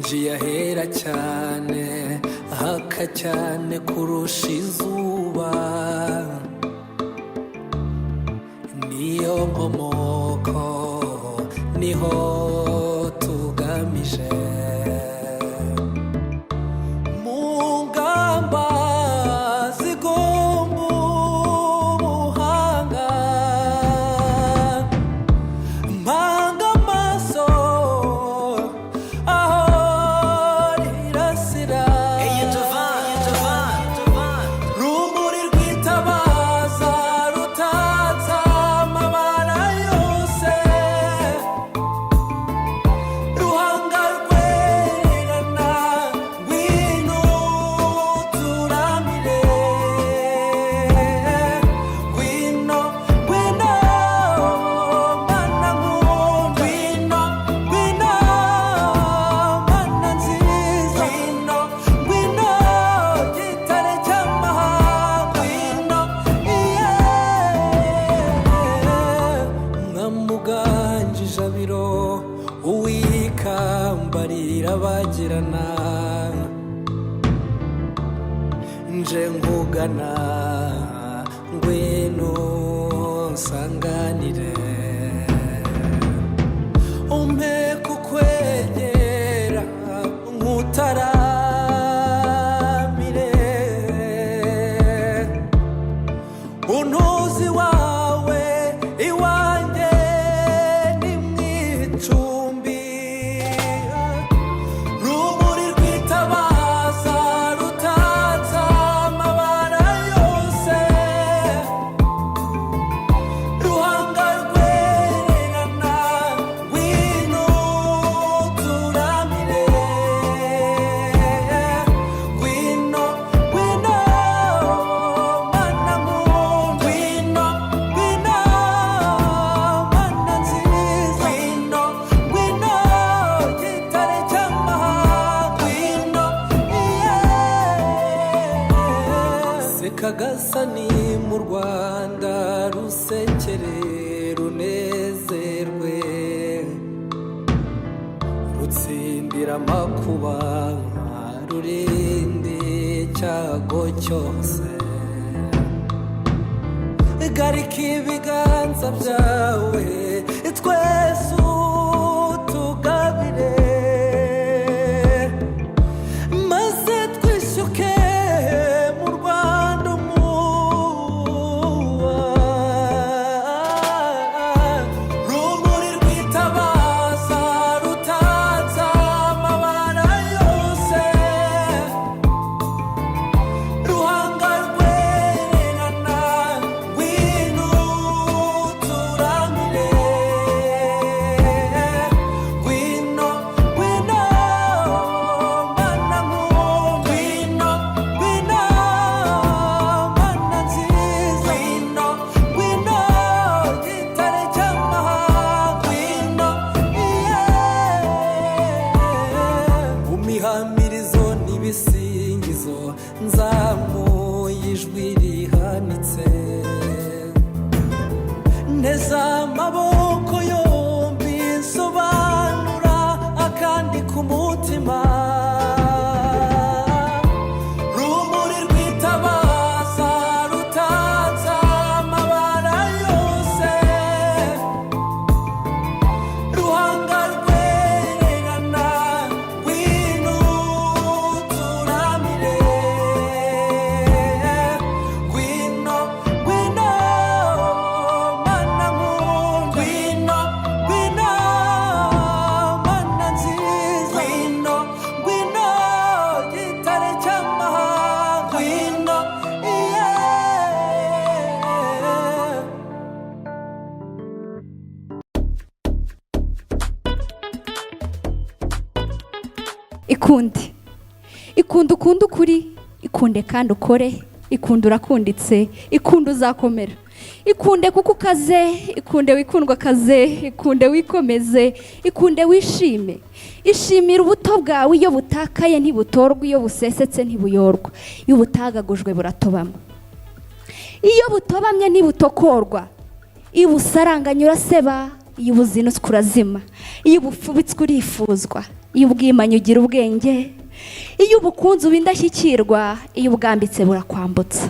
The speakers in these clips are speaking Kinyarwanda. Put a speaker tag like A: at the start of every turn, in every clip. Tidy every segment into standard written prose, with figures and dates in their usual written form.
A: Ninjiye ahera cyane, haka cyane kurusha izuba. Niyo nkomoko, niho tugamije mu ngamba zigomba ubuhanga. Mpanga amaso aho rirasira, rumuri rwitabaza rutatse amabara yose, ruhanga rwererana, ngwino turamire, ngwino, ngwino mana nkunda, ngwino, ngwino mana nziza, ngwino, ngwino gitare cy'amahanga, ngwino iye mwamuganje ijabiro, uwikambarira bagirana, nje nkugana, ngwino nsanganire, umpe kukwegera nkutaramire, untuzi wawe iwanjye ni mu icumbi, rumuri rwitabaza rutatse amabara yose, ruhanga rwererana, ngwino turamire, ngwino, ngwino mana nkunda, ngwino, ngwino mana nziza, ngwino, ngwino gitare cy'amahanga, ngwino iye sekagasani mu Rwanda, rusekere runezerwe, rutsindira amakuba, rurinde icyago cyose, garika ibiganza byawe twese utugabire, maze twishyuke mu Rwanda umuba, rumuri rwitabaza rutatse amabara yose, ruhanga rwererana, ngwino turamire, ngwino, ngwino mana nkunda, ngwino, ngwino mana nziza, ngwino, ngwino gitare cy'amahanga, ngwino iye mu mihamirizo n'ibisingizo, nzamuye ijwi rihanitse, nteze amaboko yombi, nsobanura akandi ku mutima, rumuri rwitabaza rutatse amabara yose, ruhanga rwererana, ngwino turamire, ngwino, ngwino mana nkunda, ngwino, ngwino mana nziza, ngwino, ngwino gitare cy'amahanga, ngwino iye.
B: Ikunde, ikunde, ukunde ukuri, ikunde kandi ukore, ikunde urakunditse, ikunde uzakomera, ikunde kuko ukaze, ikunde wikundwa akaze, ikunde wikomeze, ikunde wishime, ishimira ubuto bwawe. Iyo butakaye ntibutorwa, iyo busesetse ntibuyorwa, iyo butagagujwe buratobama, iyo butobamye ntibutokorwa, iyo busaranganye uraseba. Iyo ubuzinutswe urazima, iyo ubufubitswe urifuzwa, iyo ubwimanye ugira ubwenge, iyo ubukunze uba indashyikirwa, iyo ubwambitse burakwambutsa.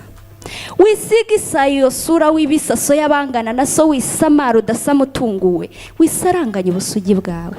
B: Wisiga isayo iyo sura, w'ibisaso y'abangana na so, wisamara udasama utunguwe, wisaranganya ubusugi bwawe.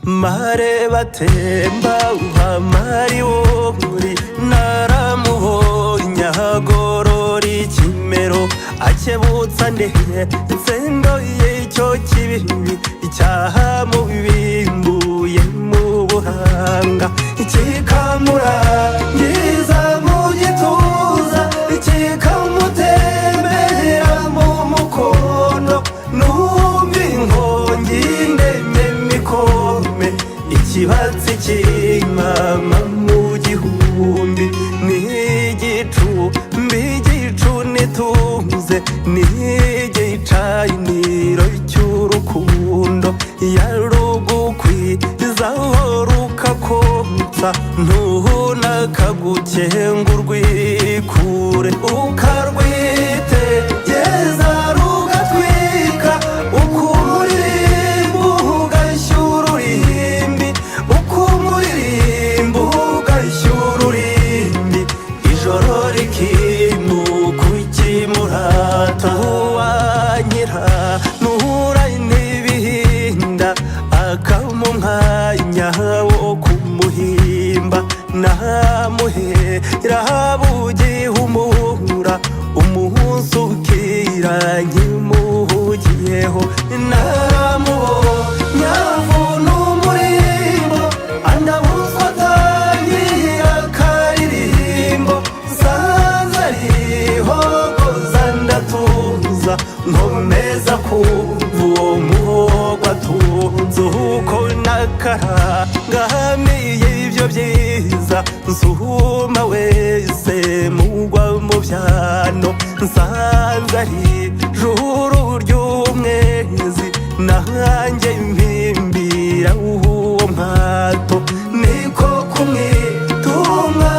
A: Mare batemba uhamari wori, naramubonye ahagorora ikimero, akebutsa ndetse ndoye icyo kibibi icyaha mubimbuye mu buhanga, kikamurangiza mu gituza, kikamutembera mu mukono, numva inkongi ndemye mikome, ikibatsi cy'imama mu gihumbi, n'igicu igicu nitunze, n'igicaniro cy'urukundo, yarugukwizaho rukakonsa, ntuhunakagukenga urwikure, ukarwitegeza rugatwika, ukuririmba ugashyura uruhimbi, ukuririmba ugashyura uruhimbi, ijoro rikimuka ukimurata, uwanyira nuhura n'ibihinda, akama umwanya wo kumuhimba, namuhera bugihumura, umunsi ukira nkimuhugiyeho, naramubonye avuna umurimbo, andabuzwa atangira akaririmbo, nsanze arihogoza ndatuza, nkomeza kumva uwo muhogo atunze, uko nakarangamiye ibyo byiza, nsuma wese mugwa mu byano, nsanze ari juru ry'umwezi, nanjye mpimbira uwo mwato, niko kumwitumwa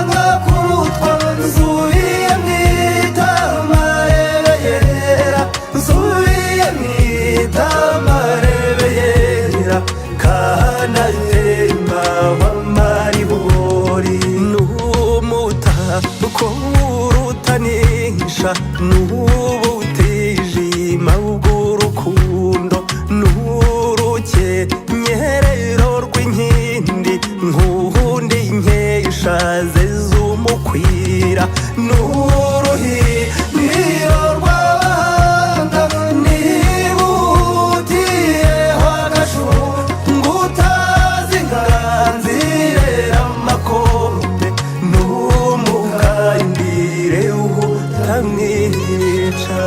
A: nkakurutwa, nsubiye mwitamarebe yera, nsubiye mwitamarebe yera, kanatemba w'amaribori, n'umuta uko urutanisha, n'ubutijima bw'urukundo, n'urukenyerero rw'inkindi, nkundi nkesha ze z'umukwira, n'uruhiniro rw'abahanga, nibutiyeho agashungu utazi inganzirera amakombe, n'umukandire utamwica.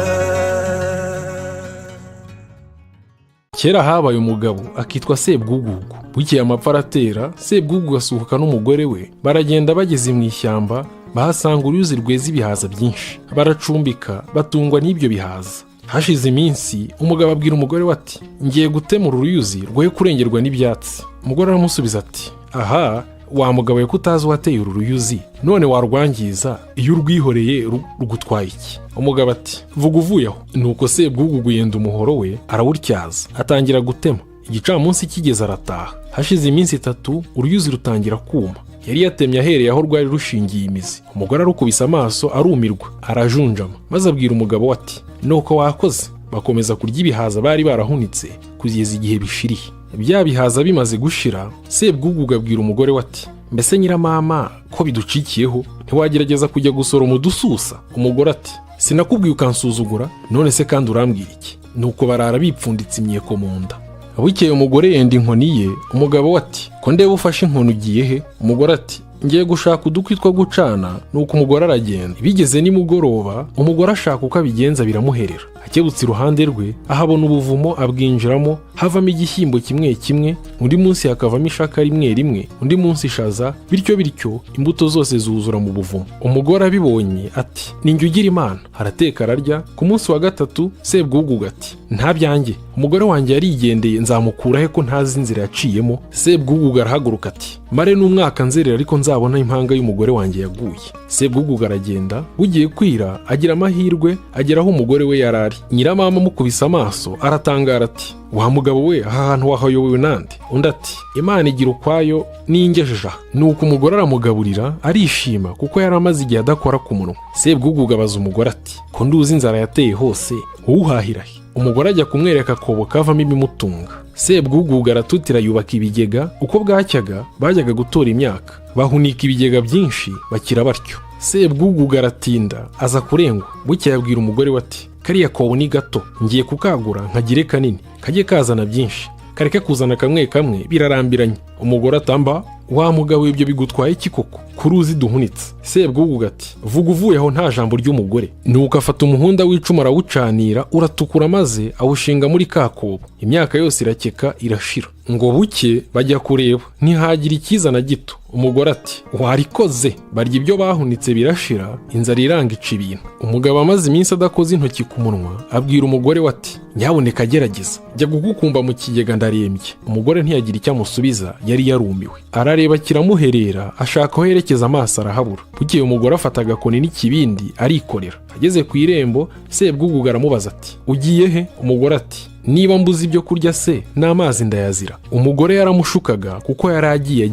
C: Kera habaye umugabo akitwa Sebwugugu. Bukeye amapfa aratera, Sebwugugu asuhuka n'umugore we, baragenda bageze mu ishyamba bahasanga uruyuzi rweza ibihaza byinshi, baracumbika batungwa n'ibyo bihaza. Hashize iminsi umugabo abwira umugore we ati: "Ngiye gutemura uruyuzi rwoye kurengerwa n'ibyatsi." Umugore aramusubiza ati: "Aha wa mugabo we, ko utazi uwateye uru ruyuzi none warwangiza, iyo urwihoreye rugutwaye iki?" Umugabo ati: "Vuga uvuye aho." Nuko Sebwugugu yenda umuhoro we arawutyaza, atangira gutema. Igicamunsi kigeze arataha. Hashize iminsi 3 uruyuzi rutangira kuma. Yari yatemye ahereye aho rwari rushingiye imizi. Umugore arukubise amaso arumirwa, arajunjama, maze abwira umugabo we ati: "Nuko wakoze." Bakomeza kurya ibihaza bari barahunitse kugeza igihe bishiriye. Bya bihaza bimaze gushira, Sebwugugu abwira umugore we ati: "Mbese nyiramama, ko biducikiyeho, ntiwagerageza kujya gusoroma udususa?" Umugore ati: "Sinakubwiye ukansuzugura? None se kandi urambwira iki?" Nuko barara bipfunditse imyeko mu nda. Bukeye umugore yenda inkoni ye. Umugabo we ati: "Ko ndeba ufashe inkoni, ugiye he?" Umugore ati: "Ngiye gushaka udukwi two gucana." Nuko umugore aragenda. Bigeze nimugoroba umugore ashaka uko abigenza biramuherera. Akebutse iruhande rwe ahabona ubuvumo, abwinjiramo, havamo igishyimbo kimwe kimwe, undi munsi hakavamo ishaka rimwe rimwe, undi munsi ishaza, bityo bityo imbuto zose zuzura mu buvumo. Umugore abibonye ati: "Ninjye ugira Imana." Arateka, ararya. Ku munsi wa gatatu Sebwugugu ati: "Nta byanjye, umugore wanjye yarigendeye, nzamukura he ko ntazi inzira yaciyemo?" Sebwugugu arahaguruka ati: "Mare n'umwaka nzerera, ariko nzabona impanga y'umugore wanjye yaguye." Sebwugugu aragenda, bugiye kwira agira amahirwe agera aho umugore we yari ari. Nyiramama amukubise amaso aratangara ati: "Wa mugabo we, aha hantu wahayobowe nande?" Undi ati: "Imana igira ukwayo n'ingejeje aha." Nuko umugore aramugaburira, arishima kuko yari amaze igihe adakora ku munwa. Sebwugugu abaza umugore ati: "Ko nduzi inzara yateye hose, wowe uhahira he?" Umugore ajya kumwereka akobo kavamo ibimutunga. Sebwugugu aratutira, yubaka ibigega. Uko bwacyaga bajyaga gutora imyaka, bahunika ibigega byinshi, bakira batyo. Sebwugugu aratinda, aza kurengwa. Bukeye abwira umugore we ati: "Kariya kobo ni gato, ngiye kukagura nkagire kanini, kajye kazana byinshi, kareke kuzana kamwe kamwe, birarambiranye." Umugore atamba: "Wa mugabo, ibyo bigutwaye iki koko kuri uzi duhunitse?" Sebwugugu ati: "Vuga uvuye aho, nta jambo ry'umugore." Nuko afata umuhunda w'icumu, arawucanira uratukura, maze awushinga muri ka kobo. Imyaka yose irakeka, irashira. Ngo buke bajya kureba, ntihagira ikiza na gito. Umugore ati: "Warikoze." Barya ibyo bahunitse birashira, inzara iranga ica ibintu. Umugabo amaze iminsi adakoze intoki ku munwa, abwira umugore we ati: "Nyabuneka gerageza, jya gukukumba mu kigega, ndarembye." Umugore ntiyagira icyo amusubiza, yari yarumiwe. Arareba kiramuherera, ashaka aho yerekeza amaso arahabura. Bukeye umugore afata agakoni n'ikibindi, arikorera. Ageze ku irembo, Sebwugugu aramubaza ati: "Ugiye he?" Umugore ati: "Niba mbuze ibyo kurya se, n'amazi ndayazira?" Umugore yaramushukaga kuko yari agiye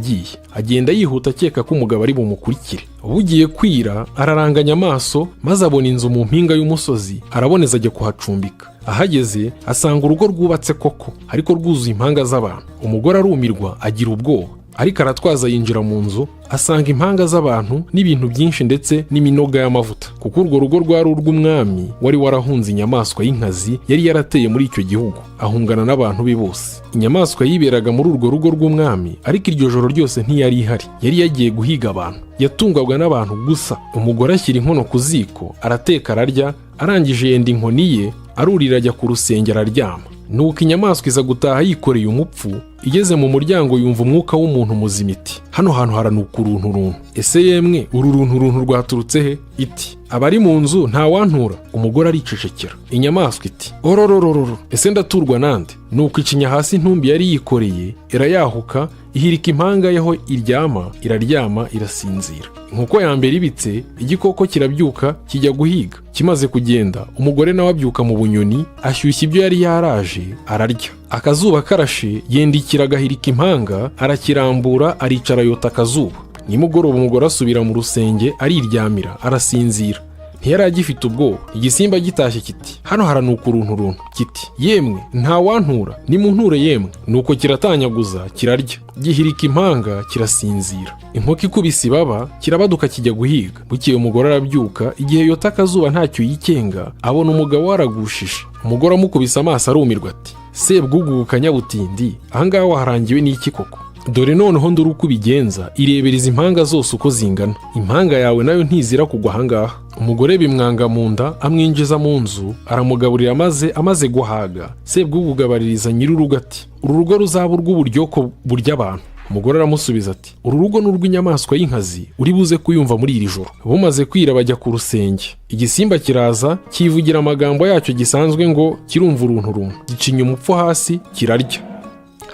C: agenda yihuta, akeka ko umugabo ari bumukurikire. Bugiye kwira araranganya amaso, maze abona inzu mu mpinga y'umusozi, araboneza ajya kuhacumbika. Ahageze asanga urugo rwubatse koko, ariko rwuzuye impanga z'abantu. Umugore arumirwa, agira ubwoba, ariko aratwaza, yinjira mu nzu, asanga impanga z'abantu n'ibintu byinshi, ndetse n'iminoga y'amavuta, kuko urwo rugo rwari urw'umwami wari warahunze inyamaswa y'inkazi yari yarateye muri icyo gihugu, ahungana n'abantu be bose. Inyamaswa yiberaga muri urwo rugo rw'umwami, ariko iryo joro ryose ntiyari ihari, yari yagiye guhiga abantu. Yatungwaga n'abantu gusa. Umugore ashyira inkono ku ziko, arateka, ararya. Arangije yenda inkoni ye, arurira, ajya ku rusenge, araryama. Nuko inyamaswa iza gutaha yikoreye umupfu. Igeze mu muryango yumva umwuka w'umuntu muzima, iti: "Hano hantu haranuka uruntu runtu. Ese yemwe, uru runtu runtu rwaturutse he?" Iti: "Abari mu nzu ntawantura?" Umugore aricecekera. Inyamaswa iti: "Orororororo, ese ndaturwa nande?" Nuko icinya hasi intumbi yari yikoreye, irayahuka, ihirika impanga y'aho iryama, iraryama, irasinzira. Inkoko ya mbere ibitse, igikoko kirabyuka kijya guhiga. Kimaze kugenda, umugore nawe abyuka mu bunyoni, ashyushya ibyo yari yaraje, ararya. Akazuba karashe, yendikira, agahirika impanga, arakirambura, aricara, yota akazuba. Nimugoroba umugore asubira mu rusenge, ariryamira, arasinzira, ntiyari agifite ubwoba. Igisimba gitashye kiti: "Hano haranuka uruntu runtu." Kiti: "Yemwe, ntawantura? Nimunture yemwe." Nuko kiratanyaguza, kirarya, gihirika impanga, kirasinzira. Inkoko ikubise ibaba, kirabaduka, kijya guhiga. Bukeye umugore arabyuka, igihe yota akazuba ntacyo yikenga, abona umugabo waragushije. Umugore amukubise amaso arumirwa ati: "Sebwugugu kanyabutindi, ahangaha waharangiwe n'iki koko? Dore noneho ndore uko ubigenza, irebereza impanga zose uko zingana, impanga yawe nayo ntizira kugwa ahangaha." Umugore bimwanga mu nda, amwinjiza mu nzu, aramugaburira, maze amaze guhaga, Sebwugugu abaririza nyir'urugo ati: "Uru rugo ruzaba urw'uburyoko burya abantu?" Umugore aramusubiza ati: "Uru rugo ni urw'inyamaswa y'inkazi, uri buze kuyumva muri iri joro." Bumaze kwira bajya ku rusenge. Igisimba kiraza, kivugira amagambo yacyo gisanzwe ngo kirumva uruntu runtu, gicinya umupfu hasi, kirarya.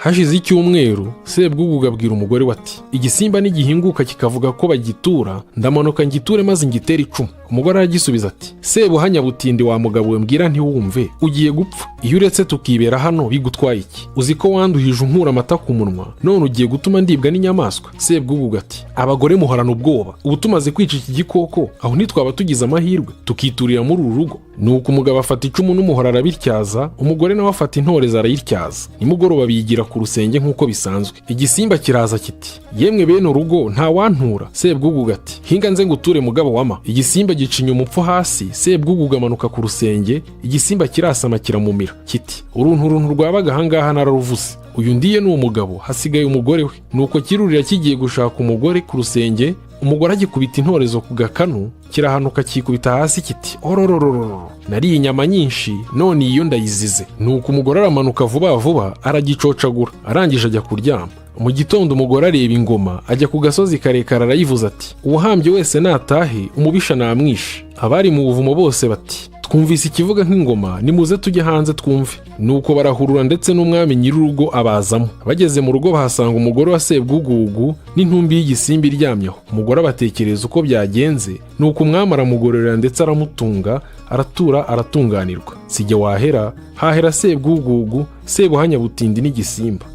C: Hashize icyumweru, Sebwugugu abwira umugore we ati: "Igisimba nigihinguka kikavuga ko bagitura, ndamanuka ngiture maze ngitere icumu." Umugore aragisubiza ati: "Sebuhanya butindi, wa mugabo we, mbwira ntiwumve, ugiye gupfa. Iyo uretse tukibera hano bigutwaye iki? Uzi ko wanduhije unkura amata ku munwa, none ugiye gutuma ndibwa n'inyamaswa?" Sebwugugu ati: "Abagore muhorana ubwoba. Ubu tumaze kwica iki gikoko, aho ntitwaba tugize amahirwe tukiturira muri uru rugo?" Nuko umugabo afata icumu n'umuhoro, arabityaza. Umugore nawe afata intorezo, arayityaza. Nimugoroba bigira ku rusenge nk'uko bisanzwe. Igisimba kiraza kiti: "Yemwe bene urugo, ntawantura?" Sebwugugu ati: "Hinga nze nguture, mugabo wama." Igisimba gicinya umupfu hasi. Sebwugugu amanuka ku rusenge, igisimba kirasama, kiramumira. Kiti: "Uruntu runtu rwabaga ahangaha nararuvuze. Uyu ndiye ni umugabo, hasigaye umugore we." Nuko kirurira kigiye gushaka umugore ku rusenge. Umugore agikubita intorezo ku gakanu, kirahanuka kikubita hasi kiti: "Ororororo, nariye inyama nyinshi, none iyo ndayizize." Nuko umugore aramanuka vuba vuba, aragicocagura, arangije ajya kuryama. Mu gitondo umugore areba ingoma, ajya ku gasozi karekare, arayivuza ati: "Uwahambye wese natahe, umubisha namwishe." Abari mu buvumo bose bati: "Twumvise ikivuga nk'ingoma, nimuze tujye hanze twumve." Nuko barahurura, ndetse n'umwami nyir'urugo abazamo. Bageze mu rugo bahasanga umugore wa Sebwugugu n'intumbi y'igisimba iryamyeho. Umugore abatekereza uko byagenze. Nuko umwami aramugororera, ndetse aramutunga, aratura, aratunganirwa. Sijya wahera hahera Sebwugugu, Sebuhanya butindi n'igisimba.